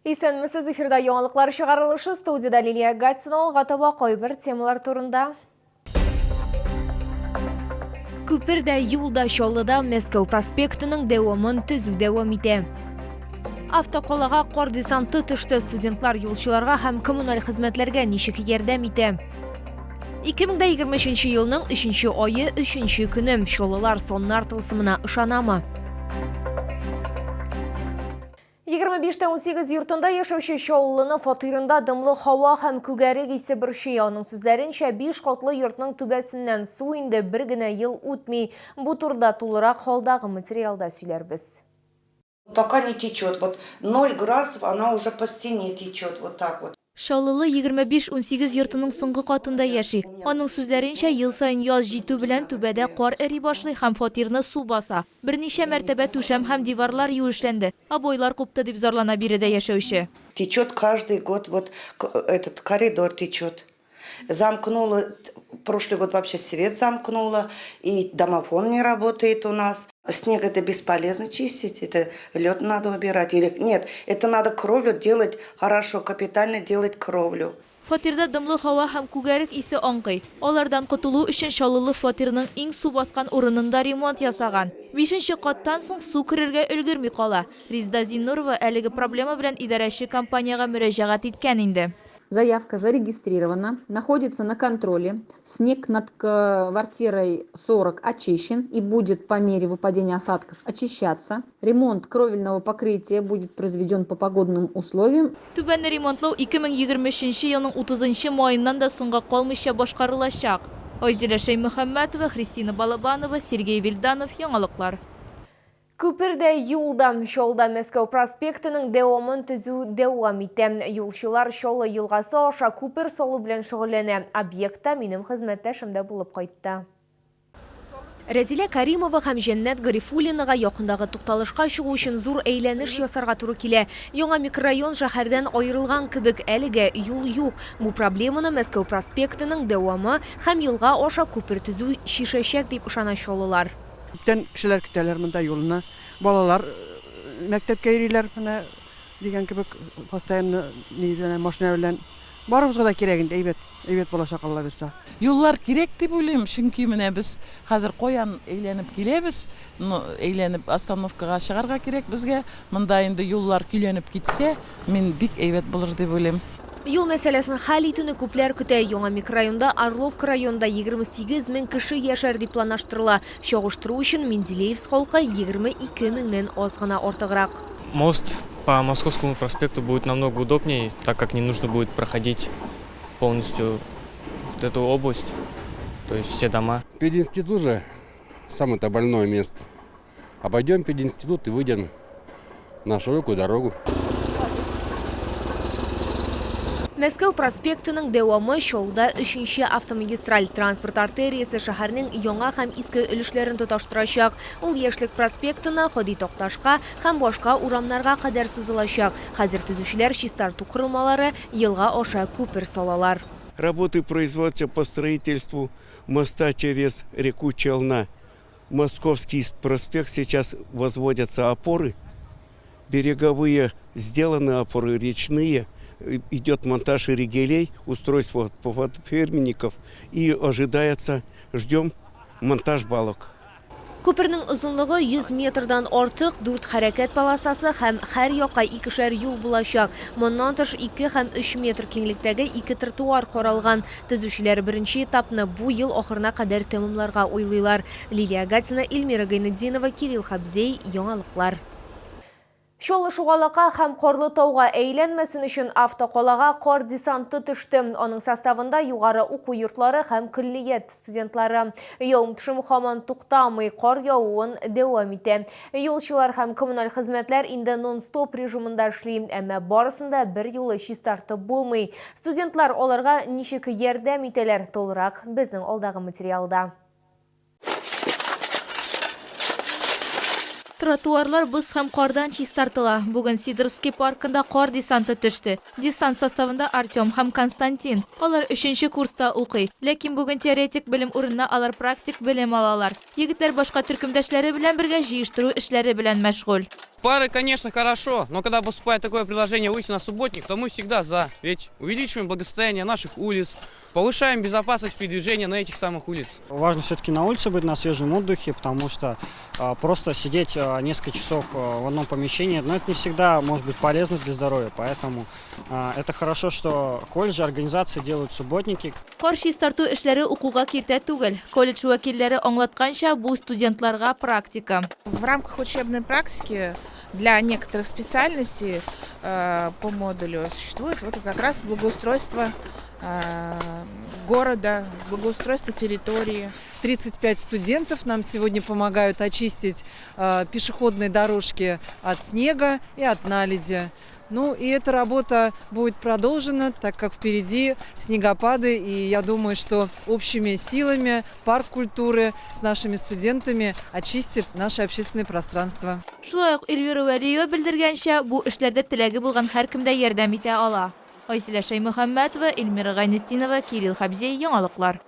Исәнмесез, эфирда яңалыклар чыгарылышы, студиядә Лилия Гатина, алга таба кайбер темалар турында. Күпер дә, юл да Чаллыда Мәскәү проспектының дәвамын төзү дәвам итә. Автокалага кар десанты төште, студентлар юлчыларга һәм коммуналь хезмәтләргә ничек ярдәм итә. 2023 елның 3 ае 3 көне Чаллылар соннар тылсымына ышанамы? 25 тә 18 йортында яшәүче Чаллыны фатирында дымлы һава һәм күгәрек исе борчый. Аның сүзләренчә, 5 катлы йортның түбәсеннән су инде бер генә ел үтми. Бу турыда тулырак алдагы материалда сөйләрбез. Пока не течет, вот 0 градусов она уже по стене течет, вот так вот. Чаллылы 25-18 йортының соңгы катында яши. Аның сүзләренчә, ел саен яз җитү белән түбәдә кар эри башлый һәм фатирны су баса. Берничә мәртәбә түшәм һәм диварлар юешләнде, обойлар купты, дип зарлана биредә яшәүче. Течет каждый год вот этот коридор течет. Замкнуло, прошлый год вообще свет замкнуло, и домофон не работает у нас. Снег это бесполезно чистить, это лед надо убирать. Или нет, это надо кровлю делать хорошо, капитально делать кровлю. Фатирда дымлы һава һәм күгәрек исе аңкый. Алардан котылу өчен чаллылы фатирның иң су баскан урынында ремонт ясаган. Бишенче каттан соң су керергә өлгерми кала. Резеда Зиннурова әлеге проблема белән идарәче компаниягә мөрәҗәгать иткән инде. Заявка зарегистрирована, находится на контроле. Снег над квартирой 40 очищен и будет по мере выпадения осадков очищаться. Ремонт кровельного покрытия будет произведен по погодным условиям. Түбәне ремонтлау 2023 елның 30 маеннан да соңга калмыйча башкарылачак. Айзилә Шәймөхәммәтова, Христина Балабанова, Сергей Вильданов, Яңалыклар. Күпер дә, юл да. Чаллыда Мәскәү проспектының дәвамын төзү дәвам итә. Юлчылар Чаллы елгасы аша күпер салу белән шөгыльләнә. Объектта минем хезмәттәшем дә булып кайтты. Рәзилә Кәримова һәм Җәннәт Гарифуллинага якындагы тукталышка чыгу өчен зур әйләнеш ясарга туры килә. Яңа микрорайон шәһәрдән аерылган кебек, әлегә юл юк. Бу проблеманы Мәскәү проспектының дәвамы һәм елга аша күпер төзү чишәчәк, дип ышана чаллылар. Күптән кешеләр көтәләр монда юлны. Балалар мәктәпкә йөриләр менә дигән кебек, постоянно ни белән, машина белән. Барыбызга да кирәк инде, әйбәт, әйбәт булачак, Алла бирса. Юллар кирәк дип уйлыйм, чөнки менә без хәзер каян әйләнеп киләбез, ну, әйләнеп остановкага чыгарга кирәк безгә. Монда инде юллар көйләнеп китсә, мин бик әйбәт булыр дип уйлыйм. Юл мәсьәләсен хәл итүне күпләр көтә. Яңа микрорайонда Орловка районында 28 мең кеше яшәр дип планлаштырыла. Чагыштыру өчен, Менделеевск халкы 22 меңнән аз гына артыграк. Мост по Московскому проспекту будет намного удобнее, так как не нужно будет проходить полностью вот эту область, то есть все дома. Пединститут же самое-то больное место. Обойдем пединститут и выйдем на широкую дорогу. Мәскәү проспектының дәвамы Чаллыда өченче автомагистраль транспорт артериясе шәһәрнең яңа һәм иске өлешләрен тоташтырачак. Ул Яшьлек проспектына, Һади Такташка һәм башка урамнарга кадәр сузылачак. Хәзер төзүчеләр чистарту корылмалары, елга аша күпер салалар. Работы производятся по строительству моста через реку Челна. Московский проспект сейчас возводятся опоры, береговые сделаны опоры, речные, идет монтаж ригелей, устройство ферменников и ожидается, ждем монтаж балок. Күпернең озынлыгы 100 метрдан артык, дүрт хәрәкәт полосасы һәм һәр якка икешәр юл булачак. Моннан тыш, 2 һәм 3 метр киңлектәге ике тротуар каралган. Төзүчеләр беренче этапны бу ел ахырына кадәр тәмамларга уйлыйлар. Лилия Гатина, Эльмира Гайнетдинова, Кирилл Хабзей, Яңалыклар. Чаллы шугалакка һәм карлы тауга әйләнмәсен өчен автокалага кар десанты төште. Аның составында югары уку йортлары һәм көллият студентлары. Явым-төшем һаман туктамый, кар явуын дәвам итә. Юлчылар һәм коммуналь хезмәтләр инде нон-стоп режимында эшли, әмма барысын да берьюлы чистартып булмый. Студентлар аларга ничек ярдәм итәләр, тулырак безнең алдагы материалда. Тротуарлар боз һәм кардан чистартыла. Бүген Сидоровский паркында кар десанты төште. Десант составында Артем һәм Константин. Алар өченче курста укый. Ләкин бүген теоретик белем урынына алар практик белем алалар. Егетләр башка төркемдәшләре белән бергә җыештыру эшләре белән мәшгуль. Пары, конечно, хорошо, но когда поступает такое предложение выйти на субботник, то мы всегда за. Ведь увеличиваем благосостояние наших улиц, повышаем безопасность передвижения на этих самых улицах. Важно все-таки на улице быть, на свежем отдыхе, потому что просто сидеть несколько часов в одном помещении, но это не всегда может быть полезно для здоровья, поэтому это хорошо, что колледжи, организации делают субботники. Кар чистарту эшләре укуга киртә түгел. Колледж вәкилләре аңлатканча, бу студентларга практика. В рамках учебной практики для некоторых специальностей по модулю существует вот как раз благоустройство города, благоустройство территории. 35 студентов нам сегодня помогают очистить пешеходные дорожки от снега и от наледи. Ну и эта работа будет продолжена, так как впереди снегопады, и я думаю, что общими силами парк культуры с нашими студентами очистит наше общественное пространство. Шулай ук Эльвира Вәлиева белдергәнчә, бу эшләрдә теләге булган һәркем дә ярдәм итә ала. Айзилә Шәймөхәммәтова, Эльмира Гайнетдинова, Кирилл Хабзей, Яңалыклар.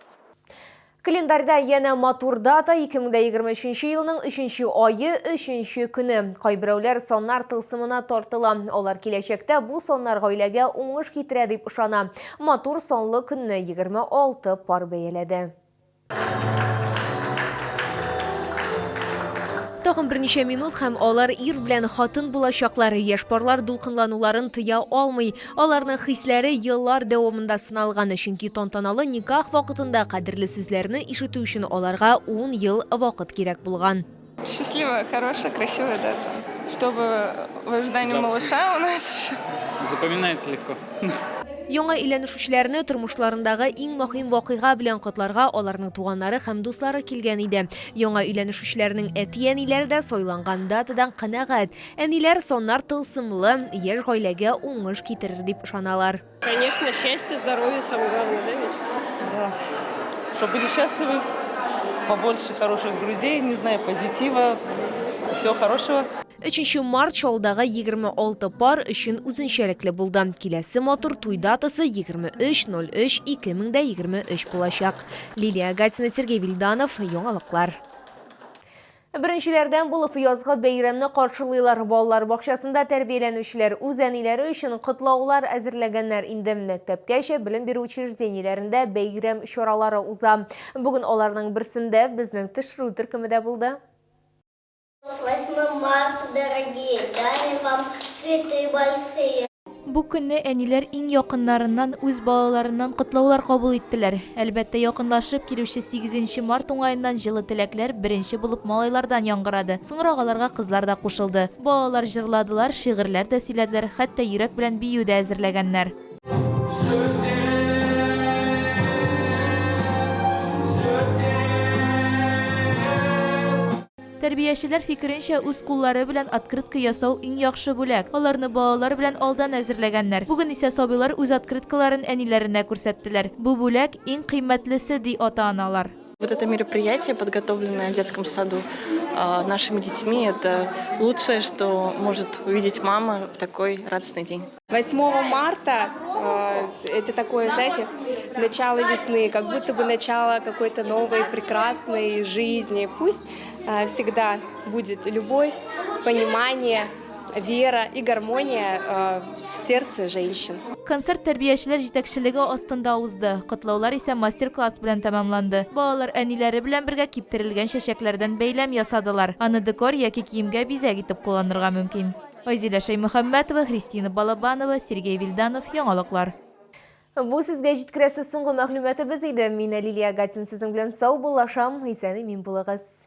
Календарьда янә матур дата 2023 елның 3 ае 3 көне. Кайберәүләр саннар тылсымына тартыла. Алар киләчәктә бу саннар гаиләгә уңыш китерә дип ышана. Матур санлы көнне 26 пар бәяләде. Тагын берничә минут һәм алар ир белән хатын булачаклар. Яшь парлар дулкынлануларын тыя алмый. Аларның хисләре еллар дәвамында сыналган, чөнки тантаналы никах вакытында кадерле сүзләрне ишетү өчен аларга 10 ел вакыт кирәк булган. Счастливая, хорошая, красивая дата. Чтобы в ожидании малыша у нас еще. Запоминается легко. Яңа өйләнешүчеләрне тормышларындагы иң мөһим вакыйга белән котларга аларның туганнары һәм дуслары килгән иде. Яңа өйләнешүчеләрнең әти-әниләре дә сайланган датадан канәгать. Әниләр саннар тылсымлы, яшь гаиләгә уңыш китерер дип ышаналар. Конечно, счастье, здоровье самое главное, да ведь? Да. Чтобы были счастливы, побольше хороших друзей, не знаю, позитива, всего хорошего. 3 март Чаллыдагы 26 пар өчен үзенчәлекле булды. Киләсе матур туй датасы 23.03.2023 булачак. Лилия Гатина, Сергей Вильданов, Яңалыклар. Беренчеләрдән булып язгы бәйрәмне каршылыйлар. Балалар бакчасында тәрбияләнүчеләр үз әниләре өчен котлаулар әзерләгәннәр. Инде мәктәпкәчә белем бирү учреждениеләрендә бәйрәм чаралары уза. Бүген аларның берсендә безнең төшерү төркеме дә булды. С 8 марта, дорогие, дарим вам цветы большие. Бу көнне әниләр иң якыннарыннан, үз балаларыннан котлаулар кабул иттеләр. Әлбәттә, якынлашып килүче 8 март уңаеннан җылы теләкләр беренче булып малайлардан яңгырады. Соңрак аларга кызлар да кушылды. Балалар җырладылар, шигырьләр дә сөйләделәр, хәтта йөрәк белән бию дә әзерләгәннәр. Тәрбиячеләр фикеренчә, үз куллары белән открытка ясау иң яхшы бүләк. Аларны балалар белән алдан әзерләгәннәр. Бүген исә сабыйлар үз открыткаларын әниләренә күрсәттеләр. Бу бүләк иң кыйммәтлесе, ди ата-аналар. Вот это мероприятие, подготовленное в детском саду нашими детьми, это лучшее, что может увидеть мама в такой радостный день. 8 марта это такое, знаете, начало весны, как будто бы начало какой-то новой прекрасной жизни. Пусть всегда будет любовь, понимание, вера и гармония в сердце женщин. Концерт тәрбиячеләр җитәкчелеге астында узды. Котлаулар исә мастер-класс белән тәмамланды. Балалар әниләре белән бергә киптерелгән чәчәкләрдән бәйләм ясадылар. Аны декор яки киемгә бизәк итеп кулланырга мөмкин. Айзилә Шәймөхәммәтова, Христина Балабанова, Сергей Вильданов, Яңалыклар. Бу сезгә җиткерәсе соңгы мәгълүматыбыз иде. Мин Лилия Гатин сезнең белән саубуллашам. Исән-имин булыгыз.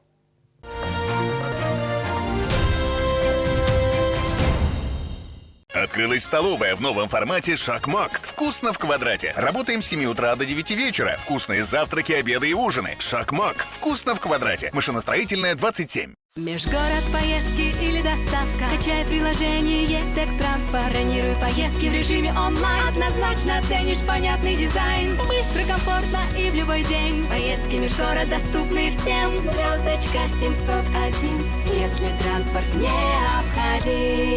Открылась столовая в новом формате «Шакмак». Вкусно в квадрате. Работаем с 7 утра до 9 вечера. Вкусные завтраки, обеды и ужины. «Шакмак». Вкусно в квадрате. Машиностроительная, 27. Межгород, поездки или доставка. Качай приложение Тек Транспорт. Бронируй поездки в режиме онлайн. Однозначно оценишь понятный дизайн. Быстро, комфортно и в любой день. Поездки межгород доступны всем. Звездочка 701, если транспорт необходим.